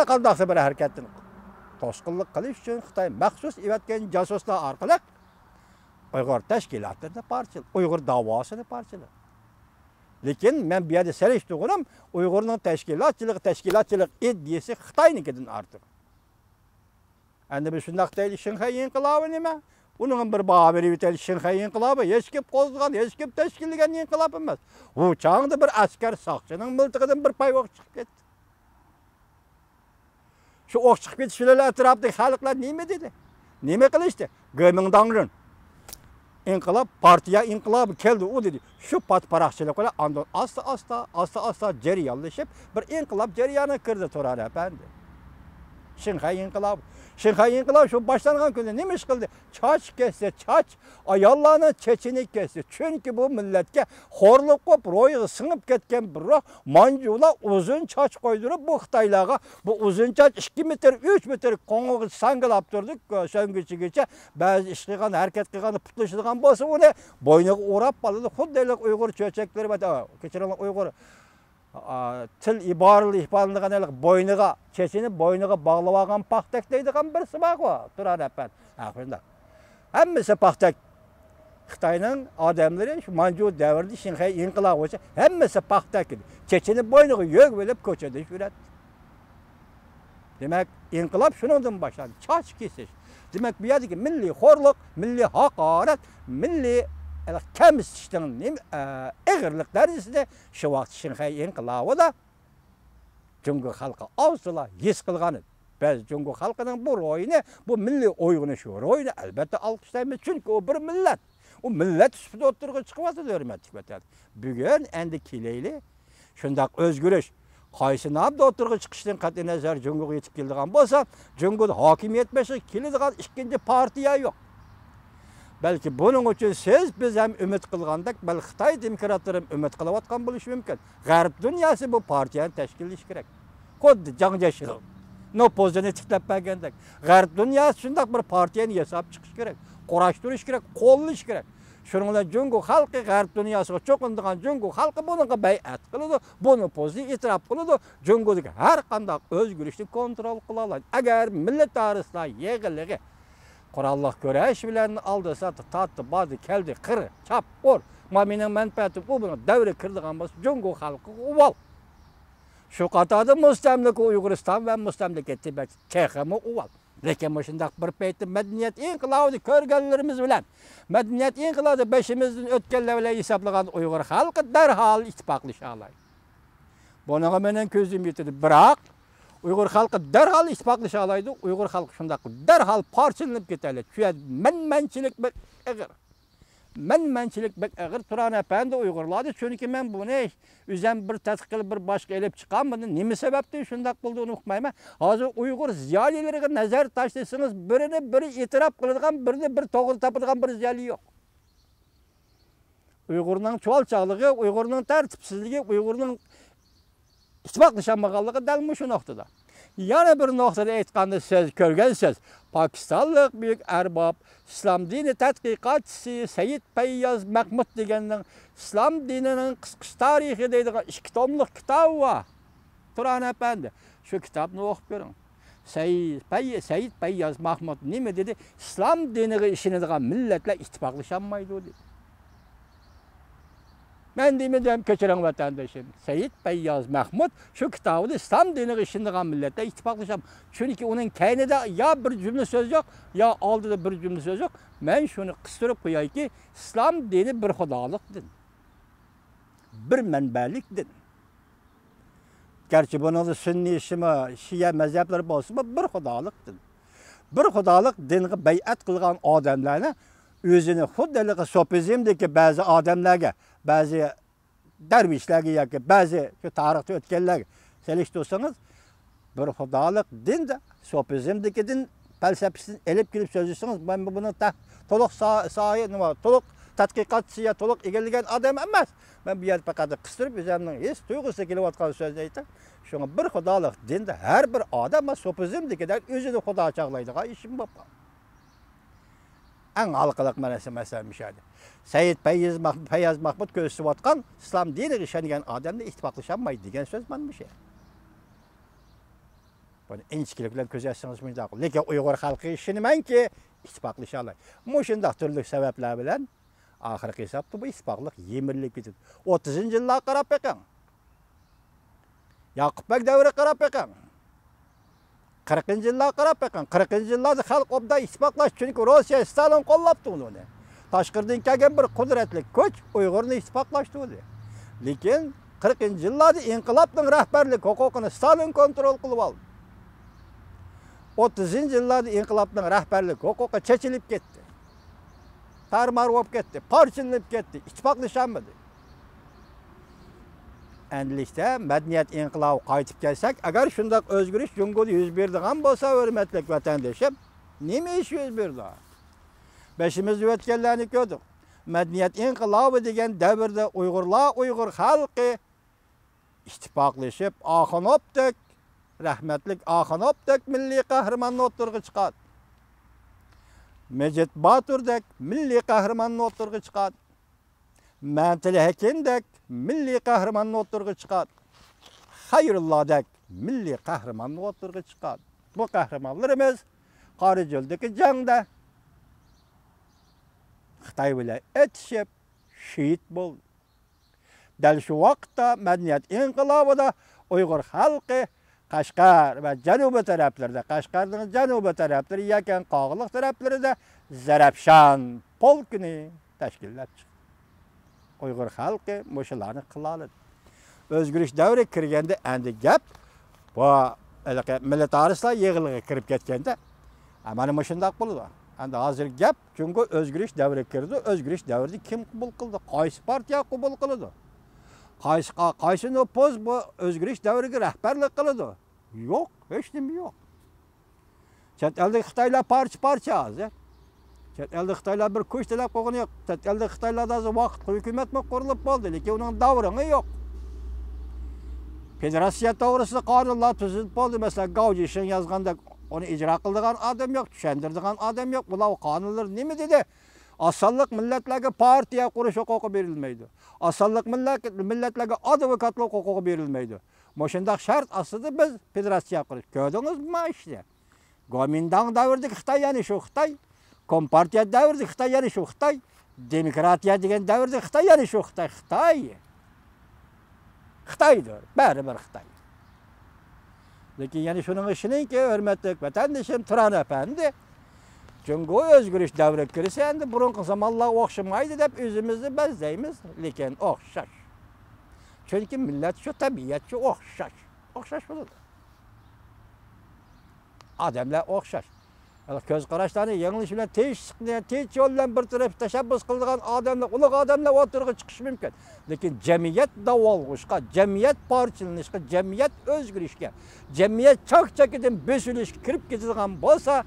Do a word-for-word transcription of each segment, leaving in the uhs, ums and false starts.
قانداقسى بىر ھەرىكەتتىن توسقۇنلۇق قىلىش ئۈچۈن خىتاي مەخسۇس ئەۋەتكەن جاسۇسلار ئارقىلىق ئۇيغۇر تەشكىلاتلىرىنى پارچىلىدى، ئۇيغۇر داۋاسىنى پارچىلىدى. لېكىن مەن بۇ يەردە سېلىشتۇرغىنىم ئۇيغۇرنىڭ تەشكىلاتچىلىقى، تەشكىلاتچىلىق ئىدىيىسى خىتاينىڭكىدىن ئارتۇق. ئەمدى بىز شۇنداق دەيلى، شىنخەي ئىنقىلابى نېمە؟ ئۇنىڭغا بىر باھا بېرىۋېتەيلى، شىنخەي ئىنقىلابى ھېچكىم قوزغىغان، ھېچكىم تەشكىللىگەن ئىنقىلاب ئەمەس. ۋۇچاڭدا بىر ئەسكەر ساقچىنىڭ مىلتىقىدىن بىر پايۋاق چىقىپ كەتتى. شۇ ئوق چىقىپ كېتىش بىلەن ئەتراپتىكى خەلقلەر نېمە دېدى؟ نېمە قىلىشتى؟ گېمىڭداڭرىن. ئىنقىلاب، پارتىيە ئىنقىلابى كەلدى ئۇ دېدى. شۇ پات-پاراقچىلىق بىلەن ئاندىن ئاستا-ئاستا، ئاستا-ئاستا جەريانلىشىپ، بىر ئىنقىلاب جەريانىغا كىردى تۇران ئەپەندى. شىنخەي ئىنقىلابى. شىنخەي ئىنقىلابى شۇ باشلانغان كۈندە نېمە ئىش قىلدى؟ چاچ كەستى، چاچ. ئاياللارنىڭ چېچىنى كەستى. چۈنكى بۇ مىللەتكە خورلۇق بولۇپ، روھىغا سىڭىپ كەتكەن بىر روھ. مانجۇلار ئۇزۇن چاچ قويدۇرۇپ، بۇ خىتايلارغا بۇ ئۇزۇن چاچ ئىككى مېتىر، ئۈچ مېتىر قوڭغۇچە ساڭگىلاپ تۇردى، سۆڭگۈچىگىچە. بەزى ئىش قىلغان، ھەرىكەت قىلغاندا پۇتلىشىدىغان بولسا، ئۇنى بوينىغا ئوراپ ئالىدۇ. خۇددى ھېلىقى ئۇيغۇر چۆچەكلىرى بار، كەچۈرۈڭلار، ئۇيغۇر، ئا، تىل ئىبارىلىرى ئىپادىلىنىدىغان ھېلىقى بوينىغا، چېچىنى بوينىغا باغلاۋالغان پاختەك دەيدىغان بىرسى بارغۇ، تۇران ئەپەندى. ھە، شۇنداق. ھەممىسى پاختەك. خىتاينىڭ ئادەملىرى شۇ مانجۇ دەۋرىدە شىنخەي ئىنقىلابىغىچە ھەممىسى پاختەك ئىدى. چېچىنى بوينىغا يۆگىۋېلىپ كوچىدا يۈرەتتى. دېمەك، ئىنقىلاب شۇنىڭدىن باشلاندى. چاچ كېسىش. دېمەك، بۇ يەردىكى مىللىي خورلۇق، مىللىي ھاقارەت، مىللىي، ئە، كەمسىتىشنىڭ نېمە، ئە، ئېغىرلىق دەرىجىسىنى شۇ ۋاقىت شىنخەي ئىنقىلابىدا جۇڭگو خەلقى ئاز تولا ھېس قىلغان ئىدى. بىز جۇڭگو خەلقىنىڭ بۇ روھىنى، بۇ مىللىي ئويغىنىش روھىنى ئەلۋەتتە ئالقىشلايمىز، چۈنكى ئۇ بىر مىللەت. ئۇ مىللەت سۈپىتىدە ئوتتۇرىغا چىقىۋاتىدۇ، ھۆرمەتلىك ۋەتەن. بۈگۈن ئەمدى كېلەيلى، شۇنداق ئۆزگىرىش قايسى نامدا ئوتتۇرىغا چىقىشىدىن قەتئىينەزەر، جۇڭگوغا يېتىپ كېلىدىغان بولسا، جۇڭگودا ھاكىمىيەت بېشىغا كېلىدىغان ئىككىنچى پارتىيە يوق. بەلكى بۇنىڭ ئۈچۈن سىز، بىز ھەم ئۈمىد قىلغاندەك، بەلكى خىتاي دېموكراتلىرى ھەم ئۈمىد قىلىۋاتقان بولۇشى مۇمكىن. غەرب دۇنياسى بۇ پارتىيەنى تەشكىللىشى كېرەك. خۇددى جاڭ جيەشىنىڭ نوپۇزىنى تىكلەپ بەرگەندەك، غەرب دۇنياسى شۇنداق بىر پارتىيەنى ياساپ چىقىشى كېرەك، قۇراشتۇرۇشى كېرەك، قوللىشى كېرەك. شۇنىڭ بىلەن جۇڭگو خەلقى غەرب دۇنياسىغا چوقۇنىدىغان جۇڭگو خەلقى بۇنىڭغا بەيئەت قىلىدۇ، بۇ نوپۇزنى ئېتىراپ قىلىدۇ، جۇڭگودىكى ھەر قانداق ئۆزگىرىشنى كونترول قىلالايدۇ. ئەگەر مىللەت ئارىسىدا يىغىلىغى قوراللىق كۈرەش بىلەن ئالدىسا تارتتى، باردى، كەلدى، قىر، چاپ، ئۇر. ما مېنىڭ مەنپەئەتىم، ئۇ بۇنىڭ دەۋرىگە كىرىدىغان بولسا، جۇڭگو خەلقىگە ئۇۋال. شۇ قاتاردا مۇستەملىكە ئۇيغۇرىستان ۋە مۇستەملىكە تىبەت تېخىمۇ ئۇۋال. لېكىن مۇشۇنداق بىر پەيتتە مەدەنىيەت ئىنقىلابىنى كۆرگەنلىرىمىز بىلەن، مەدەنىيەت ئىنقىلابىدا بېشىمىزدىن ئۆتكەنلەر بىلەن ھېسابلىغان ئۇيغۇر خەلقى دەرھال ئىتتىپاقلىشالايدۇ. بۇنىڭغا مېنىڭ كۆزۈم يېتىدۇ. بىراق، ئۇيغۇر خەلقى دەرھال ئىتتىپاقلىشالايدۇ. ئۇيغۇر خەلقى شۇنداق دەرھال پارچىلىنىپ كېتەلەيدۇ. شۇ يەردە مەنمەنچىلىك بەك ئېغىر. مەنمەنچىلىك بەك ئېغىر تۇران ئەپەندى ئۇيغۇرلاردا. چۈنكى مەن بۇنى ئۆزۈم بىر تەتقىق قىلىپ، بىر باشقا ئېلىپ چىقالمىدىم. نېمە سەۋەبتىن شۇنداق بولدى، ئۇنى ئۇقمايمەن. ھازىر ئۇيغۇر زىيالىيلىرىغا نەزەر تاشلىسىڭىز، بىرىنى بىرى ئېتىراپ قىلىدىغان، بىرىنى بىر توغرا تاپىدىغان بىر زىيالىي يوق. ئۇيغۇرنىڭ چۇۋالچاقلىقى، ئۇيغۇرنىڭ تەرتىپسىزلىكى، ئۇيغۇرنىڭ ئىتتىپاقلىشالمىغانلىقى دەل مۇشۇ نۇقتىدا. يەنە بىر نۇقتىدا ئېيتقاندا، سىز كۆرگەنسىز، پاكىستانلىق بۈيۈك ئەرباب، ئىسلام دىنى تەتقىقاتچىسى سەيىد پەيياز مەھمۇد دېگەننىڭ ئىسلام دىنىنىڭ قىسقىچە تارىخى دەيدىغان ئىككى توملۇق كىتابى بار. تۇران ئەپەندى، شۇ كىتابنى ئوقۇپ كۆرۈڭ. سەي-، پەي-، سەيىد پەيياز مەھمۇد نېمە دېدى؟ ئىسلام دىنىغا ئىشىنىدىغان مىللەتلەر ئىتتىپاقلىشالمايدۇ دېدى. مەن دېمىدىم، كەچۈرۈڭ ۋەتەندىشىم. سەيىد پەيياز مەھمۇد شۇ كىتابىدا ئىسلام دىنىغا ئىشىنىدىغان مىللەتلەر ئىتتىپاقلىشام. چۈنكى ئۇنىڭ كەينىدە يا بىر جۈملە سۆز يوق، يا ئالدىدا بىر جۈملە سۆز يوق. مەن شۇنى قىستۇرۇپ قويايكى، ئىسلام دىنى بىر خۇدالىق دىن. بىر مەنبەلىك دىن. گەرچە بۇنىڭدا سۈننىي، شىما، شىئە مەزھەپلىرى بولسىمۇ، بىر خۇدالىق دىن. بىر خۇدالىق دىنغا بەيئەت قىلغان ئادەملەرنى ئۆزىنى خۇددى ھېلىقى سوپىزمدىكى بەزى ئادەملەرگە، بەزى دەرۋىشلەرگە ياكى بەزى شۇ تارىختا ئۆتكەنلەرگە سېلىشتۇرسىڭىز، بىر خۇدالىق دىن دە، سوپىزمدىكى دىن پەلسەپىسىدىن ئېلىپ كېلىپ سۆزلىسىڭىز، مەن بۇنىڭ تە-، تولۇق سا-، ساھىب نېمە، تولۇق تەتقىقاتچىسى يا تولۇق ئىگىلىگەن ئادەم ئەمەس. مەن بۇ يەردە پەقەت قىستۇرۇپ ئۆزۈمنىڭ ھېس تۇيغۇسىدا كېلىۋاتقان سۆزنى ئېيتاي. شۇڭا بىر خۇدالىق دىندە ھەر بىر ئادەم سوپىزمدىكىدەك ئۆزىنى خۇدا چاغلايدىغان ئىشىم بولۇپ قالدى. ئەڭ ھالقىلىق مەسىلە، مەسىلە مۇشۇ ئىدى. سەيىد پەيز مەخ-، پەيياز مەھمۇد كۆرسىتىۋاتقان ئىسلام دىنىغا ئىشەنگەن ئادەمنى ئىتتىپاقلىشالمايدۇ دېگەن سۆز مانا مۇشۇ. بۇنى ئىنچىكىلىك بىلەن كۆزەتسىڭىز مۇنداق. لېكىن ئۇيغۇر خەلقى ئىشىنىمەنكى، ئىتتىپاقلىشالاي. مۇشۇنداق تۈرلۈك سەۋەبلەر بىلەن ئاخىرقى ھېسابتا بۇ ئىتتىپاقلىق يىمىرىلىپ كېتىدۇ. ئوتتۇزىنچى يىللارغا قاراپ بېقىڭ. ياقۇپ بەگ دەۋرىگە قاراپ بېقىڭ. قىرىقىنچى يىللارغا قاراپ بېقىڭ. قىرىقىنچى يىللاردا خەلق ئوبدان ئىتتىپاقلاشتى، چۈنكى روسىيە ستالىن قوللاپتۇ ئۇنى. تاشقىرىدىن كەلگەن بىر قۇدرەتلىك كۈچ ئۇيغۇرنى ئىتتىپاقلاشتۇردى. لېكىن قىرىقىنچى يىللاردا ئىنقىلابنىڭ رەھبەرلىك ھوقۇقىنى ستالىن كونترول قىلىۋالدى. ئوتتۇزىنچى يىللاردا ئىنقىلابنىڭ رەھبەرلىك ھوقۇقى چېچىلىپ كەتتى. تارمار بولۇپ كەتتى، پارچىلىنىپ كەتتى، ئىتتىپاقلىشالمىدى. ئەمدىلىكتە مەدەنىيەت ئىنقىلابى قايتىپ كەلسەك، ئەگەر شۇنداق ئۆزگىرىش جۇڭگودا يۈز بېرىدىغان بولسا، ھۆرمەتلىك ۋەتەندىشىم، نېمە ئىش يۈز بېرىدۇ؟ بېشىمىزدا ئۆتكەنلەرنى كۆردۇق. مەدەنىيەت ئىنقىلابى دېگەن دەۋردە ئۇيغۇرلار، ئۇيغۇر خەلقى ئىتتىپاقلىشىپ، ئاخۇنوفدەك، رەھمەتلىك ئاخۇنوفدەك مىللىي قەھرىماننى ئوتتۇرىغا چىقاردى. مىجىت باتۇردەك مىللىي قەھرىماننى ئوتتۇرىغا چىقاردى. مەمتىلى ھېكىمدەك مىللىي قەھرىماننى ئوتتۇرىغا چىقاردى. خەيرۇللادەك مىللىي قەھرىماننى ئوتتۇرىغا چىقاردى. بۇ قەھرىمانلىرىمىز قارا جۆلدىكى جەڭدە خىتاي بىلەن ئېتىشىپ، شېھىت بولدى. دەل شۇ ۋاقىتتا مەدەنىيەت ئىنقىلابىدا ئۇيغۇر خەلقى قەشقەر ۋە جەنۇبىي تەرەپلىرىدە، قەشقەرنىڭ جەنۇبىي تەرەپلىرى، يەكەن قاغىلىق تەرەپلىرىدە زەرەپشان پولكىنى تەشكىللەپ چىقتى. ئۇيغۇر خەلقى مۇشۇلارنى قىلالىدى. ئۆزگىرىش دەۋرى كىرگەندە ئەمدى گەپ بۇ ھېلىقى مىلىتارىستلار يىغىنىغا كىرىپ كەتكەندە، ھە، مانا مۇشۇنداق بولىدۇ. ئەمدى ھازىر گەپ جۇڭگو ئۆزگىرىش دەۋرىگە كىردى. ئۆزگىرىش دەۋرىنى كىم قوبۇل قىلدى؟ قايسى پارتىيە قوبۇل قىلىدۇ؟ قايسى، قايسى نوپۇز بۇ ئۆزگىرىش دەۋرىگە رەھبەرلىك قىلىدۇ؟ يوق، ھېچنېمە يوق. چەت ئەلدىكى خىتايلار پارچە-پارچە ھازىر. چەت ئەلدىكى خىتايلار بىر كۈچ تەلەپ قىلغىنى يوق. چەت ئەلدىكى خىتايلاردا ھازىر ۋاقىتلىق ھۆكۈمەتمۇ قۇرۇلۇپ بولدى، لېكىن ئۇنىڭ داۋرىڭى يوق. فېدېراتسىيە توغرىسىدا قانۇنلار تۈزۈلۈپ بولدى. مەسىلەن، گاۋ جىشىڭ يازغاندەك، ئۇنى ئىجرا قىلىدىغان ئادەم يوق، چۈشەندۈرىدىغان ئادەم يوق. بۇلار ئۇ قانۇنلىرى نېمە دېدى؟ ئاز سانلىق مىللەتلەرگە پارتىيە قۇرۇش ھوقۇقى بېرىلمەيدۇ. ئاز سانلىق مىللەت-، مىللەتلەرگە ئادۋوكاتلىق ھوقۇقى بېرىلمەيدۇ. مۇشۇنداق شەرت ئاستىدا بىز فېدېراتسىيە قۇرىمىز. كۆردىڭىزمۇ ئىشنى؟ گومىنداڭ دەۋرىدىكى خىتاي يەنە شۇ خىتاي. كومپارتىيە دەۋرىدىكى خىتاي يەنە شۇ خىتاي. دېموكراتىيە دېگەن دەۋردىكى خىتاي يەنە شۇ خىتاي. خىتاي. خىتايدۇر. بەرىبىر خىتاي. لېكىن يەنە شۇنىڭغا ئىشىنىڭكى، ھۆرمەتلىك ۋەتەندىشىم تۇران ئەپەندى، جۇڭگو ئۆزگىرىش دەۋرىگە كىرسە، ئەمدى بۇرۇنقى زامانلارغا ئوخشىمايدۇ دەپ ئۆزىمىزنى بەزلەيمىز. لېكىن ئوخشاش. چۈنكى مىللەت شۇ، تەبىئەت شۇ، ئوخشاش. ئوخشاش بولىدۇ. ئادەملەر ئوخشاش. كۆز قاراشلارنى يېڭىلىش بىلەن تىنچلىقنى، تىنچ يول بىلەن بىر تەرەپكە تەشەببۇس قىلىدىغان ئادەملەر، ئۇلۇغ ئادەملەر ئوتتۇرىغا چىقىشى مۇمكىن. لېكىن جەمئىيەت داۋالغۇشقا، جەمئىيەت پارچىلىنىشقا، جەمئىيەت ئۆزگىرىشكە، جەمئىيەت چاك-چاكىدىن بۆسۈلۈشكە كىرىپ كېتىدىغان بولسا،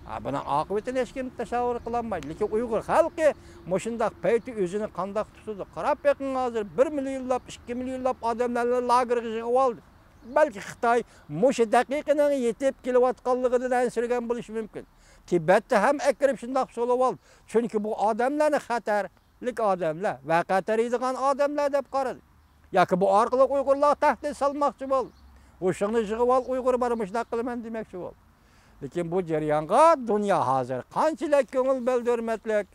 ھە، بۇنىڭ ئاقىۋىتىنى ھېچكىم تەسەۋۋۇر قىلالمايدۇ. لېكىن ئۇيغۇر خەلقى مۇشۇنداق پەيتتە ئۆزىنى قانداق تۇتىدۇ؟ قاراپ بېقىڭ، ھازىر بىر مىليونلاپ، ئىككى مىليونلاپ ئادەملەرنى لاگېرغا يىغىۋالدى. بەلكى خىتاي مۇشۇ دەقىقىنىڭ يېتىپ كېلىۋاتقانلىقىدىن ئەنسىرىگەن بولۇشى مۇمكىن. تىبەتتە ھەم ئەكىرىپ شۇنداق سولىۋالدى. چۈنكى بۇ ئادەملەرنى خەتەرلىك ئادەملەر، ۋەقە تېرىيدىغان ئادەملەر دەپ قارىدى. ياكى بۇ ئارقىلىق ئۇيغۇرلارغا تەھدىت سالماقچى بولدى. ھوشۇڭنى يىغىۋال، ئۇيغۇر بار، مۇشۇنداق قىلىمەن دېمەكچى بولدى. لېكىن بۇ جەريانغا دۇنيا ھازىر قانچىلىك كۆڭۈل بۆلدى، ھۆرمەتلىك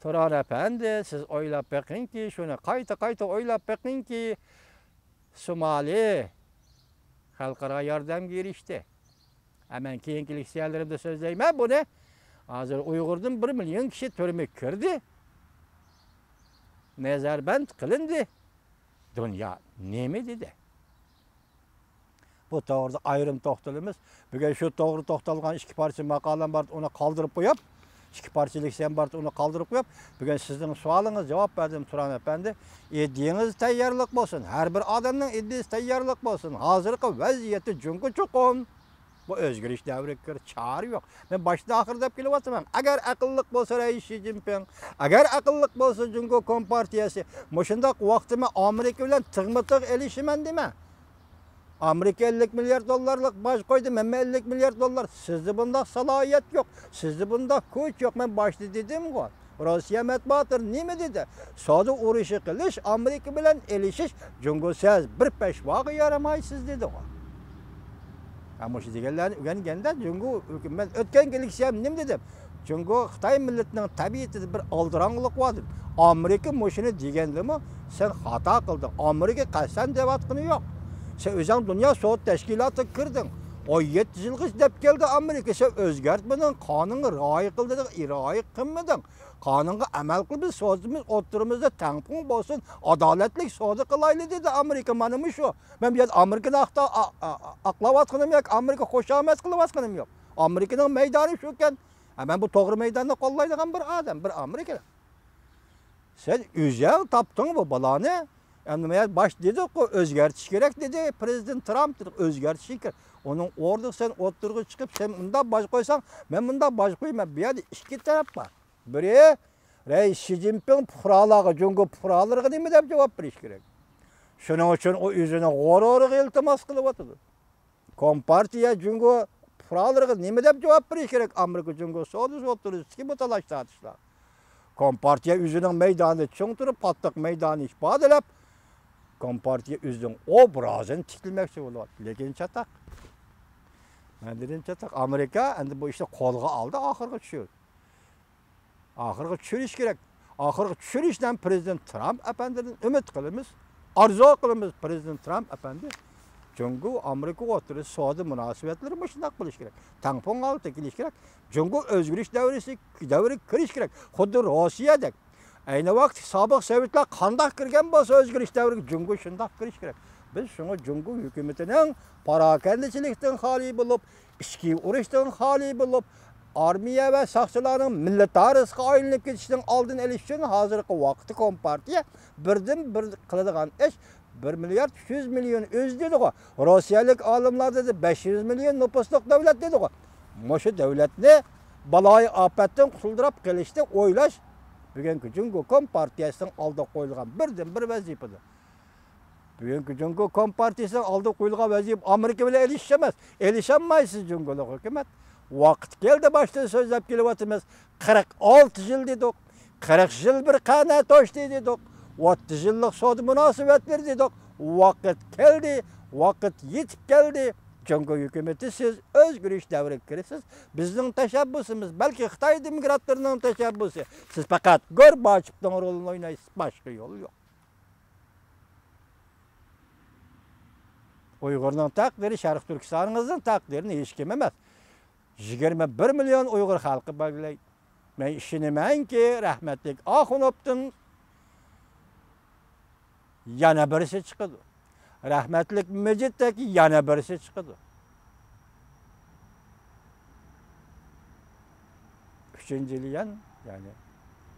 تۇران ئەپەندى، سىز ئويلاپ بېقىڭكى، شۇنى قايتا-قايتا ئويلاپ بېقىڭكى، سومالى خەلقئارا ياردەمگە ئېرىشتى. ھە، مەن كېيىنكى لېكسىيەلىرىمدە سۆزلەيمەن بۇنى. ھازىر ئۇيغۇردىن بىر مىليون كىشى تۈرمىگە كىردى. نەزەربەند قىلىندى. دۇنيا نېمە دېدى؟ بۇ توغرىدا ئايرىم توختىلىمىز. بۈگۈن شۇ توغرا توختالغان ئىككى پارچە ماقالەم بار، ئۇنى قالدۇرۇپ قويۇپ، ئىككى پارچە لېكسىيەم بار، ئۇنى قالدۇرۇپ قويۇپ، بۈگۈن سىزنىڭ سوئالىڭىزغا جاۋاب بەردىم، تۇران ئەپەندى. ئىدىيىڭىز تەييارلىق بولسۇن، ھەر بىر ئادەمنىڭ ئىدىيىسى تەييارلىق بولسۇن. ھازىرقى ۋەزىيەتتە جۇڭگو چوقۇم بۇ ئۆزگىرىش دەۋرىگە كىر، چارە يوق. مەن باشتىن ئاخىر دەپ كېلىۋاتىمەن. ئەگەر ئەقىللىق بولسا رەئىس شى جىنپىڭ، ئەگەر ئەقىللىق بولسا جۇڭگو كومپارتىيەسى، مۇشۇنداق ۋاقىتتا مەن ئامېرىكا بىلەن تىغمۇ تىغ ئېلىشىمەن دېمە. ئامېرىكا ئەللىك مىليارد دوللارلىق باج قويدى، مەنمۇ ئەللىك مىليارد دوللار. سىزدە بۇنداق سالاھىيەت يوق، سىزدە بۇنداق كۈچ يوق. مەن باشتا دېدىمغۇ، روسىيە مەتبۇئاتلىرى نېمە دېدى؟ سودا ئۇرۇشى قىلىش، ئامېرىكا بىلەن ئېلىشىش، جۇڭگو سەز بىر پەشۋاغا يارىمايسىز دېدىغۇ. ھە، مۇشۇ دېگەنلەرنى ئۆگەنگەندە جۇڭگو ھۆكۈم-، مەن ئۆتكەن لېكسىيەمدە نېمە دېدىم؟ جۇڭگو خىتاي مىللىتىنىڭ تەبىئىتىدە بىر ئالدىراڭغۇلۇق بار دېدىم. ئامېرىكا مۇشۇنى دېگەندىمۇ سەن خاتا قىلدىڭ. ئامېرىكا قەستەن دەۋاتقىنى يوق. سەن ئۆزۈڭ دۇنيا سودا تەشكىلاتىغا كىردىڭ. ئون يەتتە يىلغىچە دەپ كەلدى ئامېرىكا. سەن ئۆزگەرتمىدىڭ، قانۇنغا رىئايە قىل دېدىڭ، رىئايە قىلمىدىڭ. قانۇنغا ئەمەل قىل، بىز سودىمىز ئوتتۇرىمىزدا تەڭپۇڭ بولسۇن، ئادالەتلىك سودا قىلايلى دېدى ئامېرىكا. مانا مۇشۇ. مەن بۇ يەردە ئامېرىكىنى ئاقتا-، ئا-، ئا-، ئا-، ئاقلاۋاتقىنىم ياكى ئامېرىكا خۇشامەت قىلىۋاتقىنىم يوق. ئامېرىكىنىڭ مەيدانى شۇكەن. ھە، مەن بۇ توغرا مەيداننى قوللايدىغان بىر ئادەم، بىر ئامېرىكا. سەن ئۆزۈڭ تاپتىڭ بۇ بالانى. ئەمدى مەن باش دېدۇققۇ، ئۆزگەرتىش كېرەك دېدى پىرېزىدېنت ترامپ، دېدۇق، ئۆزگەرتىش كېرەك. ئۇنىڭ ئورنىغا سەن ئوتتۇرىغا چىقىپ، سەن مۇنداق باش قويساڭ، مەن مۇنداق باش قويىمەن. بۇ يەردە ئىككى تەرەپ بار. بىرى، رەئىس شى جىنپىڭ پۇقرالارغا، جۇڭگو پۇقرالىرىغا نېمە دەپ جاۋاب بېرىش كېرەك؟ شۇنىڭ ئۈچۈن ئۇ ئۆزىنىڭ غۇرۇرىغا ئىلتىماس قىلىۋاتىدۇ. كومپارتىيە جۇڭگو پۇقرالىرىغا نېمە دەپ جاۋاب بېرىش كېرەك؟ ئامېرىكا جۇڭگو سودىسى ئوتتۇرىسىدىكى بۇ تالاش تارتىشلار. كومپارتىيە ئۆزىنىڭ مەيدانىدا چىڭ تۇرۇپ، پاتلىق مەيدانى ئىپادىلەپ، كومپارتىيە ئۆزىنىڭ ئوبرازىنى تىكلىمەكچى بولۇۋاتىدۇ. لېكىن چاتاق. مەن دېدىم، چاتاق. ئامېرىكا ئەمدى بۇ ئىشنى قولغا ئالدى، ئاخىرغا چۈشۈردى. ئاخىرغا چۈشۈرۈش كېرەك. ئاخىرغا چۈشۈرۈشتىن پىرېزىدېنت ترامپ ئەپەندىدىن ئۈمىد قىلىمىز، ئارزۇ قىلىمىز، پىرېزىدېنت ترامپ ئەپەندى جۇڭگو ئامېرىكا ئوتتۇرىسىدا سودا مۇناسىۋەتلىرى مۇشۇنداق بولۇشى كېرەك. تەڭپۇڭ ھالىتىگە كېلىشى كېرەك. جۇڭگو ئۆزگىرىش دەۋرىسى، دەۋرىگە كىرىشى كېرەك. خۇددى روسىيەدەك. ئەينى ۋاقىتتا سابىق سوۋېتلار قانداق كىرگەن بولسا ئۆزگىرىش دەۋرىگە جۇڭگو شۇنداق كىرىشى كېرەك. بىز شۇڭا جۇڭگو ھۆكۈمىتىنىڭ پاراكەندىچىلىكتىن خالىي بولۇپ، ئىچكى ئۇرۇشتىن خالىي بولۇپ، ئارمىيە ۋە ساقچىلارنىڭ مىللىتارىزمغا ئايلىنىپ كېتىشىنىڭ ئالدىنى ئېلىش ئۈچۈن ھازىرقى ۋاقىتتا كومپارتىيە بىردىن بىر قىلىدىغان ئىش بىر مىليارد ئۈچ يۈز مىليون ئۆزى دېدىغۇ. روسىيەلىك ئالىملار دېدى، بەش يۈز مىليون نوپۇسلۇق دۆلەت دېدىغۇ. مۇشۇ دۆلەتنى بالايىئاپەتتىن قۇتۇلدۇرۇپ قېلىشنى ئويلاش بۈگۈنكى جۇڭگو كومپارتىيەسىنىڭ ئالدىغا قويۇلغان بىردىن بىر ۋەزىپىدۇر. بۈگۈنكى جۇڭگو كومپارتىيىسىنىڭ ئالدىغا قويۇلغان ۋەزىپە ئامېرىكا بىلەن ئېلىشىش ئەمەس. ئېلىشالمايسىز جۇڭگولۇق ھۆكۈمەت. ۋاقىت كەلدى، باشتىن سۆزلەپ كېلىۋاتىمىز. قىرىق ئالتە يىل دېدۇق. قىرىق يىل بىر قەنە توشتى دېدۇق. ئوتتۇز يىللىق سودا مۇناسىۋەتلىرى دېدۇق. ۋاقىت كەلدى، ۋاقىت يېتىپ كەلدى. جۇڭگو ھۆكۈمىتى، سىز ئۆزگىرىش دەۋرىگە كىرىسىز. بىزنىڭ تەشەببۇسىمىز، بەلكى خىتاي دېموكراتلىرىنىڭ تەشەببۇسى. سىز پەقەت گورباچېۋنىڭ رولىنى ئوينايسىز، باشقا يول يوق. ئۇيغۇرنىڭ تەقدىرى، شەرقىي تۈركىستانىڭىزنىڭ تەقدىرىنى ھېچكىم ئەمەس، يىگىرمە بىر مىليون ئۇيغۇر خەلقى بەلگىلەيدۇ. مەن ئىشىنىمەنكى، رەھمەتلىك ئاخۇنوۋدىن يەنە بىرسى چىقىدۇ. رەھمەتلىك مىجىتتەك يەنە بىرسى چىقىدۇ. ئۈچىنچى ليەن، يەنى